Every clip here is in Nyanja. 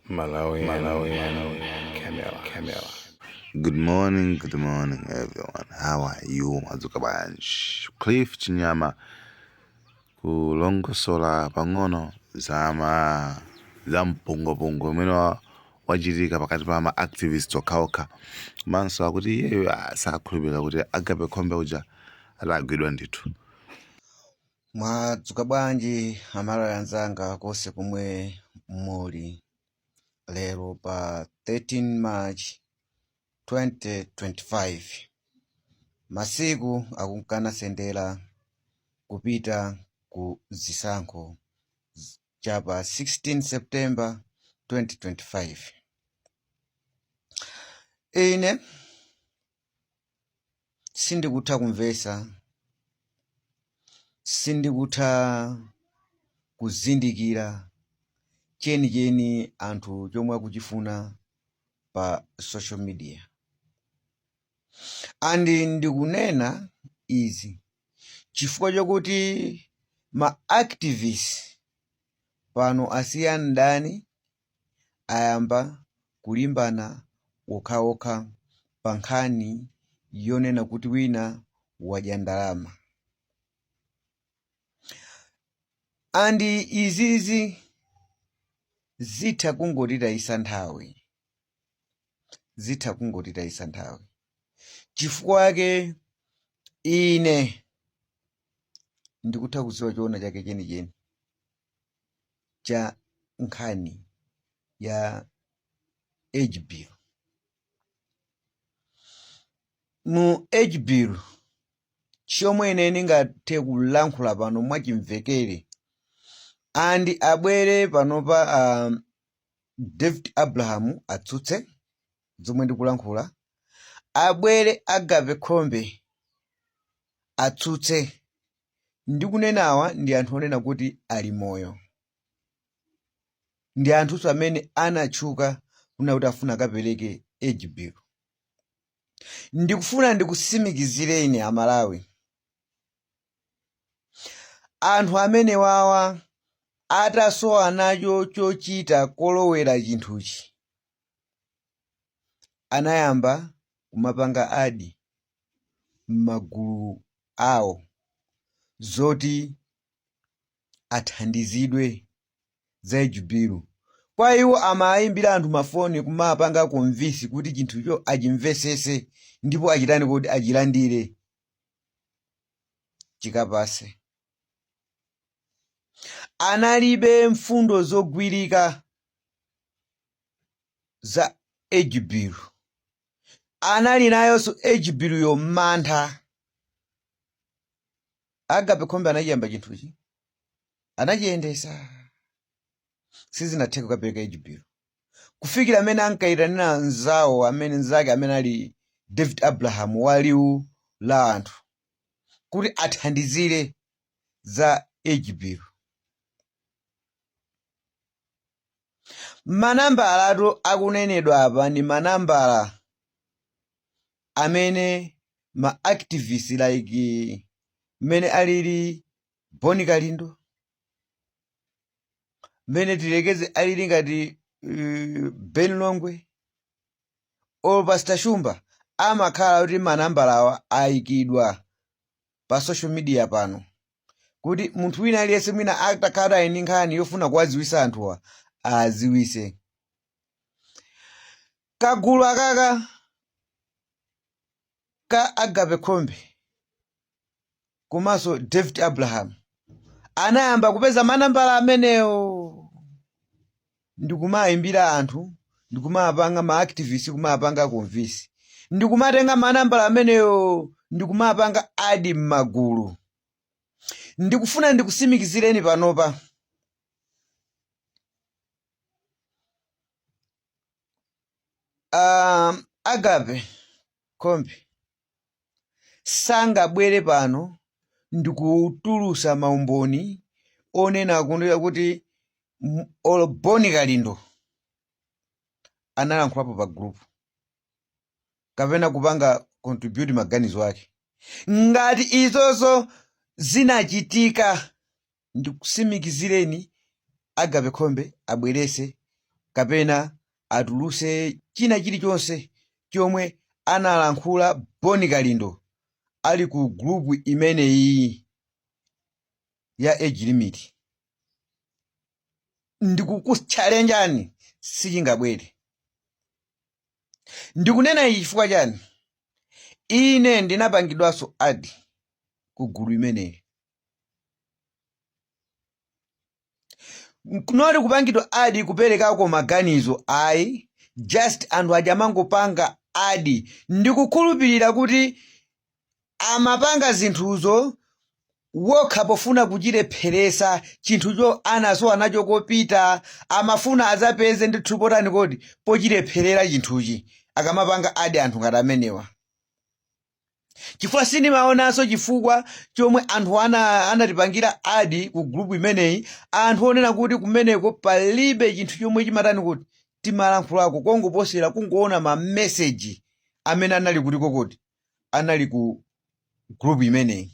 Malawi, Malawi, Camera, Camera. Good morning, everyone. How are you? Mwadzuka bwanji? Cliff Chinyama kulongosola pang'ono za za mpungwepungwe umene wachitika pakati pa ma activists okhaokha, komanso akuti iyeyo sakhulupirira kuti Agape Khombe uja adagwidwa ndithu. Mwadzuka bwanji Amalawi anzanga konse komwe muli lero pa 13 March 2025. Masiku akunkana sendera kupita ku zisankho cha pa 16 September 2025. Ine sindikutha kumvesa, sindikutha kuzindikira chenicheni anthu chomwe akuchifuna pa social media. And ndikunena izi chifukwa chokuti ma activists pano asiya mdani, ayamba kulimbana okhaokha pa nkhani yonena kuti wina wadya ndalama. And izizi zitha kungotitayisa nthawi, zitha kungotitayisa nthawi. Chifukwa chake ine ndikutha kudziwa choona chake chenicheni cha nkhani ya age bill. Mu age bill, chomwe ine ndingathe kulankhula pano mwachimvekere, and abwere panopa David Abraham atsutse zomwe ndikulankhula, abwere Agape Khombe atsutse, ndikunenawa ndi anthu onena kuti ali moyo, ndi anthunso amene anatchuka kunena kuti afuna akapereke age bill. Ndikufuna ndikusimikizireni Amalawi, anthu amenewawa atasowa nacho chochita kolowera chinthuchi, anayamba kumapanga add m'magulu awo zoti athandizidwe za age bill. Kwa iwo amayimbira anthu mafoni kumapanga convince kuti chinthucho achimvesese ndipo achitani kuti achilandire chikapase. Analibe mfundo zogwirika za age bill. Anali nayonso age bill yo mantha. Agape Khombe anachiyamba chinthuchi, anachiyendesa, sizinatheke kukapereka age bill kufikira amene ankayitanira nzawo amene nzake amene ali David Abraham wa Liwu la Anthu kuti athandizire za age bill. Manambalatu akunenedwa apa ndi manambala amene ma activists like mmene alili Boni Kalindo, mmene tilekeze alili ngati Ben Longwe or Pastor Shumba, amakhala kuti manambalawa ayikidwa pa social media pano kuti munthu wina aliyense mwina atakhala ali ndi nkhani yofuna kuwadziwisa anthuwa aziwise. Kagulu akaka ka Agape Khombe komanso David Abraham anayamba kupeza manambala amenewo ndikumayimbira anthu, ndikumapanga ma activists, kumapanga convince, ndikumatenga manambala amenewo ndikumapanga add m'magulu. Ndikufuna ndikusimikizireni panopa, Agape Khombe sangabwere pano ndikutulusa maumboni onena kuti olo Boni Kalindo analankhulapo pa group kapena kupanga contribute maganizo ake. Ngati izozo zinachitika, ndikusimikizireni Agape Khombe abwerese Kapena atuluse china chilichonse chomwe analankhula Boni Kalindo ali ku group imeneyi ya age limit. Ndikukutchalenjani, sichingabwere. Ndikunena ichi chifukwa chani? Ine ndinapangidwanso add ku gulu imeneyi. Not kupangidwa add kuperekako maganizo ayi, just anthu aja amangopanga add. Ndikukhulupirira kuti amapanga zinthuzo wokha pofuna kuchilepheresa chinthucho. Anasowa nacho kopita, amafuna azapeze ndithu potani kodi pochilepherera chinthuchi akamapanga add anthu ngati amenewa, chifukwa sindimaonanso chifukwa chomwe anthu anatipangira add ku group imeneyi, anthu onena kuti kumeneko palibe chinthu chomwe chimatani kuti timalankhulako, kongoposera kungoona ma message amene anali kutiko kuti anali ku group imeneyi.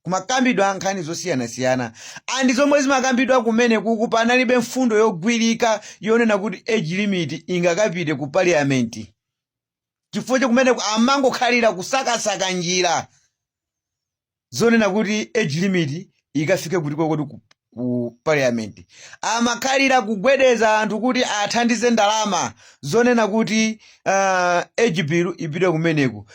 Kumakambidwa nkhani zosiyanasiyana, and zomwe zimakambidwa kumene kuku panalibe mfundo yogwirika yonena kuti age limit ingakapite ku parliament, chifukwa chakumeneko amangokhalira kusakasaka njira zonena kuti age limit ikafike kutiko kuti ku parliament. Amakhalira kugwedeza anthu kuti athandize ndalama zonena kuti age bill ipite kumeneko.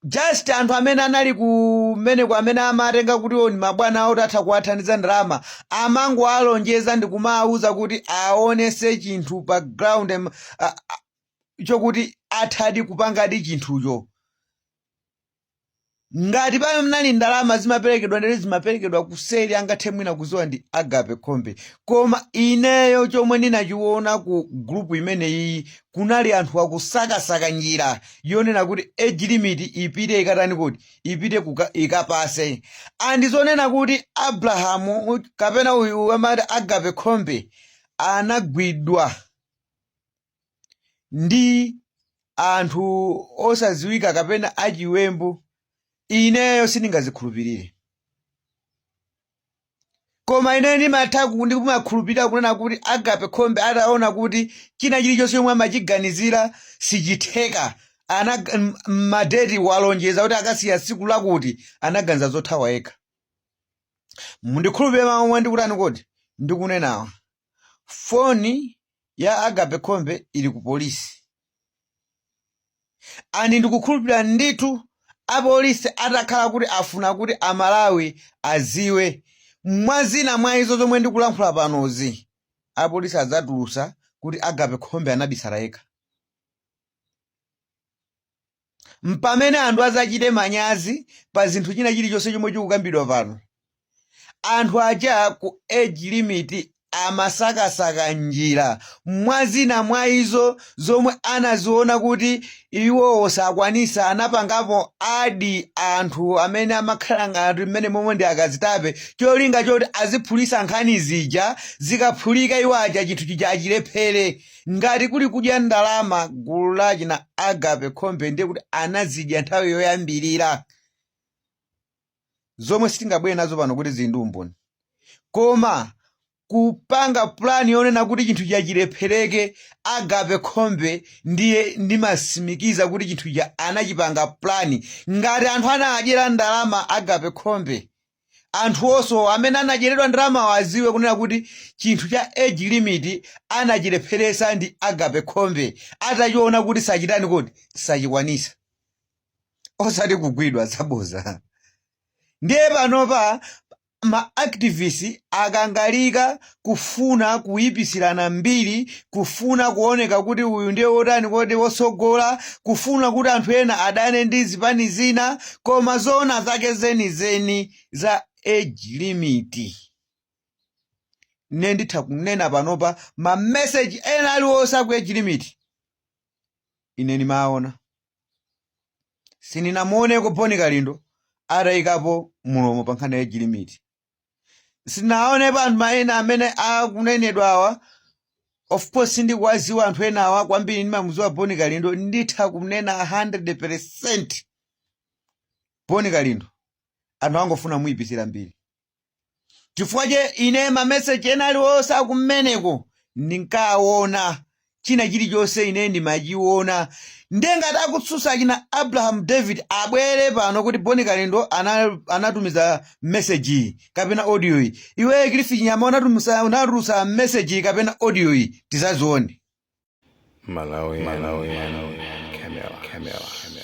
Just anthu amene anali kumeneko, amene amatenga kuti oni mabwana awo tatha kuwathandiza ndalama, amangoalonjeza ndi kumawuza kuti aonese chinthu pa ground chokuti athadi kupangadi chinthucho. Ngati panali ndalama zimaperekedwa, ndere zimaperekedwa kuseri, angathe mwina kuziwa ndi Agape Khombe. Koma ineyo chomwe ndinachiona ku group imeneyi, kunali anthu akusakasaka njira yonena kuti age limit ipite ikatani kuti ipite ikapase. And zonena kuti Abrahamu kapena uyu amati Agape Khombe anagwidwa ndi anthu osaziwika kapena achiwembu, ineyo sindingazikhulupirire. Koma ine ndimatha ndimakhulupirira kunena kuti Agape Khombe ataona kuti china chilichonse chomwe amachiganizira sichitheka, madeti walonjeza kuti akasiya tsiku lakuti, anaganiza zothawa yekha. Mundikhulupirire mawu omwe ndikutani kuti ndikunenawa. Foni ya Agape Khombe ili ku polisi, and ndikukhulupirira ndithu apolisi atakhala kuti afuna kuti Amalawi aziwe mwazina mwa izo zomwe ndikulankhula panozi, apolisi adzatulusa kuti Agape Khombe anabisala yekha. Mpamene anthu azachite manyazi pa zinthu china chilichonse chomwe chikukambidwa pano. Anthu aja ku age limit amasakasaka njira mwazina mwa izo zomwe anaziona kuti iwowo sakwanisa, anapangapo add anthu amene amakhala ngati mmene momwe ndi akazitape, cholinga choti aziphulisa nkhani zija. Zikaphulika, iwo aja chinthu chija achilephere. Ngati kuli kudya ndalama, gulu lachina Agape Khombe ndiye kuti anazidya nthawi yoyambirira, zomwe sitingabwere nazo pano kuti zili ndi umboni. Koma kupanga pulani yonena kuti chinthu chachilephereke, Agape Khombe ndiye ndimasimikiza kuti chinthu cha anachipanga pulani. Ngati anthu anadyera ndalama Agape Khombe, anthu onso amene anadyeredwa ndalama aziwe kunena kuti chinthu cha age limit anachilepheresa ndi Agape Khombe, atachiona kuti sachitani kuti sachikwanisa, osati kugwidwa zaboza. Ndiye panopa ma activists akangalika kufuna kuyipisirana mbiri, kufuna kuoneka kuti uyu ndiye wotani kodi wotsogola, kufuna kuti anthu ena adane ndi zipani zina. Koma zoona zake zenizeni za age limit, ne nditha kunena panopa, ma message ena aliwonse aku age limit ine ndimaona. Sindinamuoneko Boni Kalindo atayikapo mulomo pa nkhani ya age limit. Sinaonepo anthu maena amene akunenedwa awa. Of course sindikuwaziwa anthu ena awa kwambiri, ndimamuziwa Boni Kalindo. Nditha kunena 100%, Boni Kalindo anthu angofuna muyipisira mbiri, chifukwa che ine ma message ena aliwonse akumeneko Ndinkaona china chilichonse, ine ndimachiona. Ndiye ngati akutsutsa china Abraham David, abwere pano kuti Boni Kalindo anatumiza message iyi kapena audio iyi. Iwe Cliff Chinyama, unatulutsa message iyi kapena audio iyi, tizazione. Malawi, Malawi, Camera, Camera, Camera.